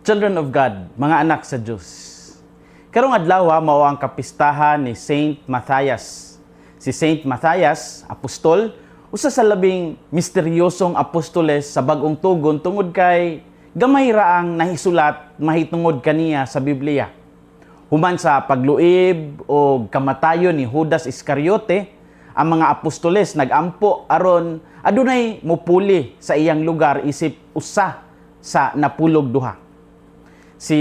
Children of God, mga anak sa Diyos. Karong adlaw mao ang kapistahan ni Saint Matthias. Si Saint Matthias, apostol, usa sa labing misteryosong apostoles sa Bag-ong Tugon tungod kay gamay ra ang nahisulat mahitungod kaniya sa Biblia. Human sa pagluib o kamatayon ni Judas Iscariote, ang mga apostoles nagampo aron adunay mupuli sa iyang lugar isip usa sa napulog duha. Si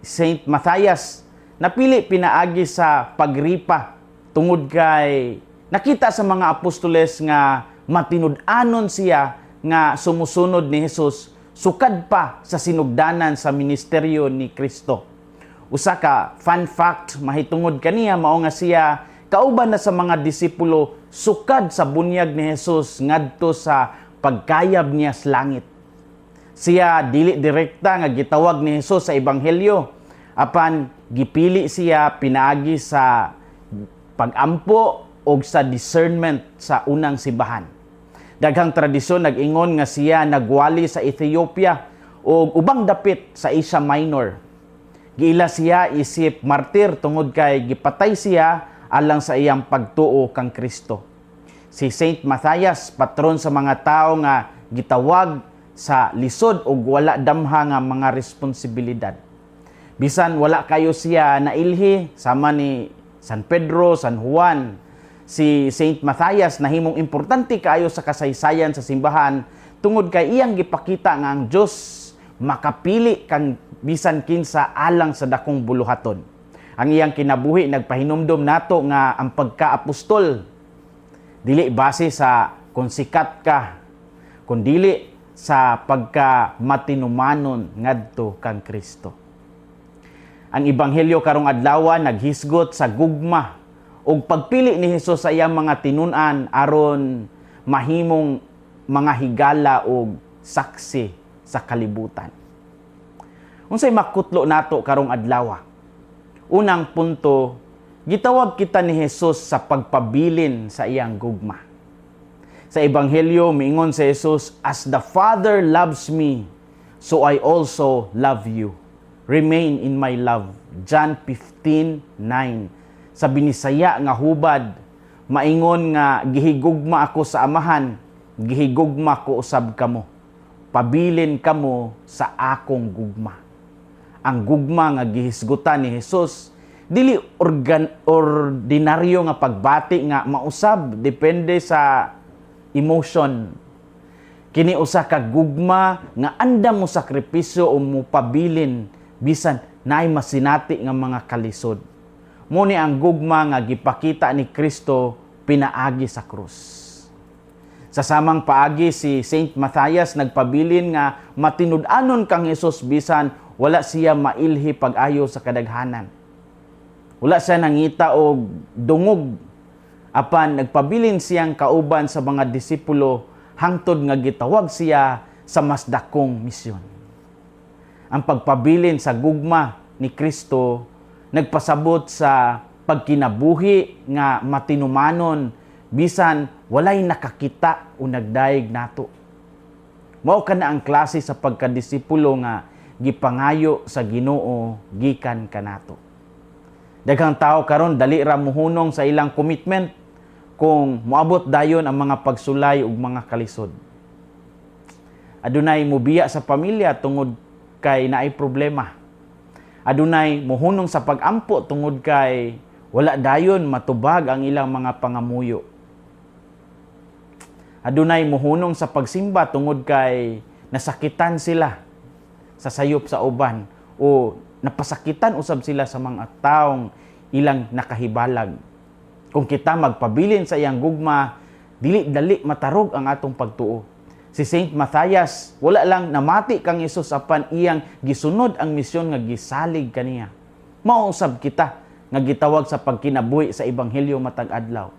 Saint Matthias napili pinaagi sa pagripa tungod kay nakita sa mga apostoles nga matinud-anon siya nga sumusunod ni Jesus sukad pa sa sinugdanan sa ministeryo ni Kristo. Usa ka fun fact mahitungod kaniya mao nga siya kauban na sa mga disipulo sukad sa bunyag ni Jesus ngadto sa pagkayab niya sa langit. Siya dili direkta nga gitawag ni Jesus sa ebanghelyo, apan gipili siya pinaagi sa pagampo o sa discernment sa unang simbahan. Daghang tradisyon nag-ingon nga siya nagwali sa Ethiopia o ubang dapit sa Asia Minor. Giila siya isip martir tungod kay gipatay siya alang sa iyang pagtuo kang Kristo. Si Saint Matthias, patron sa mga tao nga gitawag sa lisod o wala damha nga mga responsibilidad. Bisan wala kayo siya nailhi sama ni San Pedro, San Juan, si Saint Matthias nahimong importante kaayo sa kasaysayan sa simbahan tungod kay iyang gipakita nga ang Dios makapili kang bisan kinsa alang sa dakong buluhaton. Ang iyang kinabuhi nagpahinumdom nato nga ang pagkaapostol dili base sa kung sikat ka, kundili sa pagka matinumanon ngadto kang Kristo. Ang ebanghelyo karong adlaw naghisgot sa gugma ug pagpili ni Hesus sa iyang mga tinun-an aron mahimong mga higala ug saksi sa kalibutan. Unsay makutlo nato karong adlaw? Unang punto, gitawag kita ni Hesus sa pagpabilin sa iyang gugma. Sa ebanghelyo miingon si Jesus, "As the Father loves me, so I also love you. Remain in my love." John 15:9. Sa Binisaya nga hubad, maingon nga gihigugma ako sa Amahan, gihigugma ko usab kamo. Pabilin kamo sa akong gugma. Ang gugma nga gihisgutan ni Jesus dili ordinaryo nga pagbati nga mausab depende sa emotion. Kini usa ka gugma nga andam mo sakripisyo o mopabilin bisan naay masinati nga mga kalisod. Mao ni ang gugma nga gipakita ni Kristo pinaagi sa krus. Sa samang paagi, si Saint Matthias nagpabilin nga matinud-anon kang Hesus bisan wala siya mailhi pag-ayo sa kadaghanan. Wala siya nangita og dungog, apan nagpabilin siyang kauban sa mga disipulo hangtod nga gitawag siya sa mas dakong misyon. Ang pagpabilin sa gugma ni Kristo nagpasabot sa pagkinabuhi nga matinumanon bisan walay nakakita o nagdayeg nato. Mao kana ang klase sa pagkadisipulo nga gipangayo sa Ginoo gikan kanato. Daghang tao karon dali ra muhunong sa ilang commitment kung moabot dayon ang mga pagsulay ug mga kalisod. Adunay mubiya sa pamilya tungod kay naay problema. Adunay muhunong sa pagampo tungod kay wala dayon matubag ang ilang mga pangamuyo. Adunay muhunong sa pagsimba tungod kay nasakitan sila sa sayop sa uban o napasakitan usab sila sa mga taong ilang nakahibalag. Kung kita magpabilin sa iyang gugma, dili dali matarog ang atong pagtuo. Si Saint Matthias, wala lang namati kang Hesus apan iyang gisunod ang misyon nga gisalig kaniya. Mao usab kita nga gitawag sa pagkinabuhi sa ebanghelyo matag adlaw.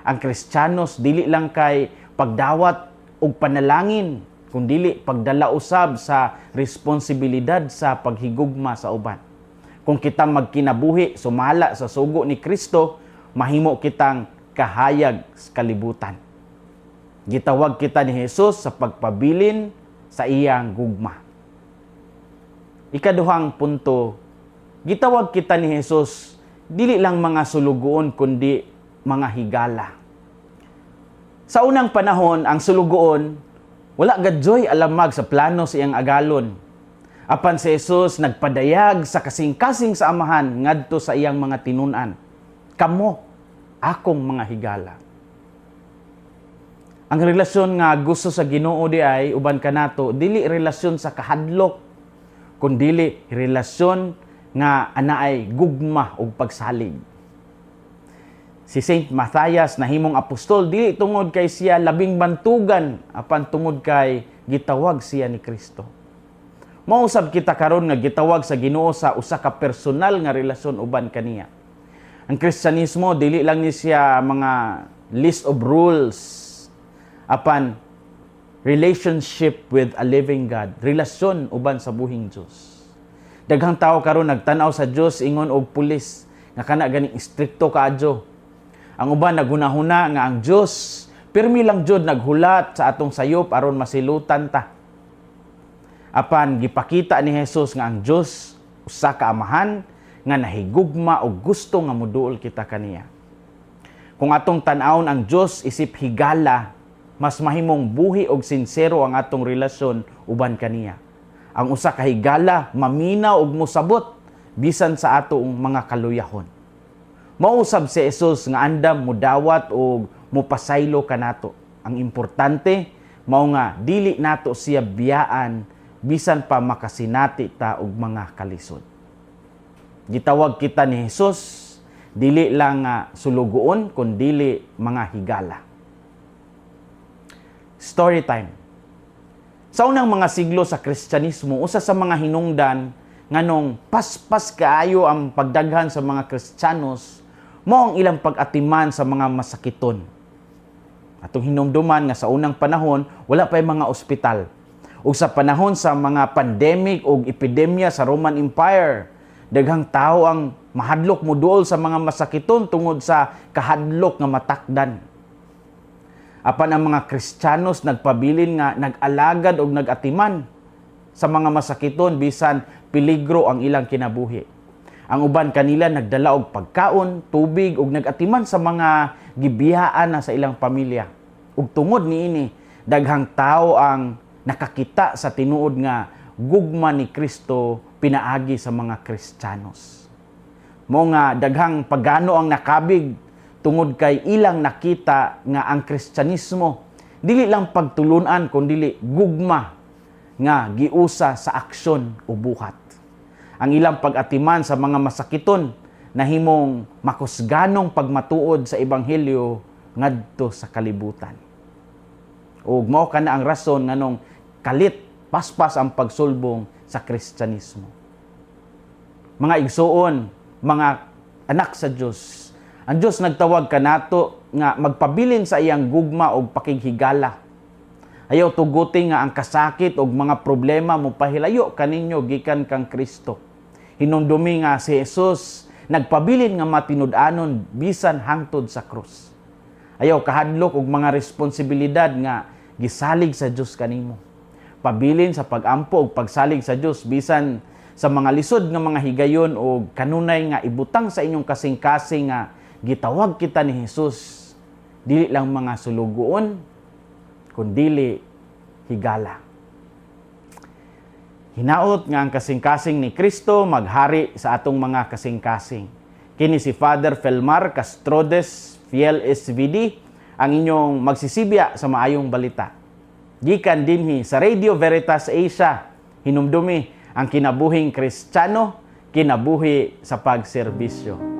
Ang Kristiyanos dili lang kay pagdawat og panalangin, kundili pagdala usab sa responsibilidad sa paghigugma sa uban. Kung kita magkinabuhi sumala sa sugo ni Kristo, mahimo kitang kahayag sa kalibutan. Gitawag kita ni Jesus sa pagpabilin sa iyang gugma. Ikaduhang punto, gitawag kita ni Jesus dili lang mga sulugoon kundi mga higala. Sa unang panahon, ang sulugoon wala gadyoy alamag sa plano sa iyang agalon. Apan si Jesus nagpadayag sa kasing-kasing sa Amahan ngadto sa iyang mga tinun-an. "Kamo akong mga higala." Ang relasyon nga gusto sa Ginoo diay uban kanato dili relasyon sa kahadlok kundili relasyon nga anaay gugma ug pagsalig. Si Saint Matthias nahimong apostol dili tungod kay siya labing bantugan apan tungod kay gitawag siya ni Kristo. Mausab kita karon nga gitawag sa Ginoo sa usa ka personal nga relasyon uban kaniya. Ang Kristyanismo dili lang ni siya mga list of rules apan relationship with a living God, relasyon uban sa buhing Dios. Daghang tao karon nagtan-aw sa Dios ingon og pulis nga kana ganing istrikto kaadyo. Ang uban naghunahuna nga ang Dios pirmi lang jud naghulat sa atong sayop aron masilutan ta. Apan gipakita ni Jesus nga ang Dios usa ka amahan nga nahigugma og gusto nga moduol kita kaniya. Kung atong tan-awon ang Dios isip higala, mas mahimong buhi og sinsero ang atong relasyon uban kaniya. Ang usa ka higala maminaw og mosabot bisan sa atong mga kaluyahon. Mausab si Jesus nga andam mudawat og mupasaylo kanato. Ang importante mao nga dili nato siya biyaan bisan pa makasinati ta og mga kalisod. Gitawag kita ni Jesus dili lang nga sulugoon kundili mga higala. Story time. Sa unang mga siglo sa Kristyanismo, usa sa mga hinungdan nganong paspas kaayo ang pagdaghan sa mga Kristiyanos mao ang ilang pag-atiman sa mga masakiton. Atong hinumduman nga sa unang panahon wala pa mga ospital. Ug sa panahon sa mga pandemic ug epidemya sa Roman Empire, daghang tao ang mahadlok moduol sa mga masakiton tungod sa kahadlok nga matakdan. Apan ang mga Kristiyanos nagpabilin nga nag-alagad og nag-atiman sa mga masakiton bisan peligro ang ilang kinabuhi. Ang uban kanila nagdala og pagkaon, tubig ug nag-atiman sa mga gibiyaan na sa ilang pamilya. Ug tungod niini, daghang tao ang nakakita sa tinuod nga gugma ni Kristo pinaagi sa mga Kristiyanos. Mao nga daghang pagano ang nakabig tungod kay ilang nakita nga ang Kristyanismo dili lang pagtulunan kundi gugma nga giusa sa aksyon o buhat. Ang ilang pag-atiman sa mga masakiton nahimong makusganong pagmatuod sa ebanghelyo ngadto sa kalibutan. Ug mao kana ang rason nganong kalit paspas ang pagsulbong sa Kristyanismo. Mga igsuon, mga anak sa Dios, ang Dios nagtawag kanato nga magpabilin sa iyang gugma og pakighigala. Ayaw tuguti nga ang kasakit og mga problema mopahilayo kaninyo gikan kang Kristo. Hinumdumi nga si Jesus nagpabilin nga matinud-anon bisan hangtod sa krus. Ayaw kahadlok og mga responsibilidad nga gisalig sa Dios kanimo. Pabilin sa pag-ampo og pagsalig sa Dios bisan sa mga lisod nga mga higayon og kanunay nga ibutang sa inyong kasing-kasing nga gitawag kita ni Jesus dili lang mga sulugoon kundili higala. Hinaot nga ang kasing-kasing ni Kristo maghari sa atong mga kasing-kasing. Kini si Father Felmar Castrodes, Fiel SVD, ang inyong magsisibya sa maayong balita. Gikan dinhi sa Radio Veritas Asia, hinumdumi ang kinabuhing Kristiyano, kinabuhi sa pagserbisyo.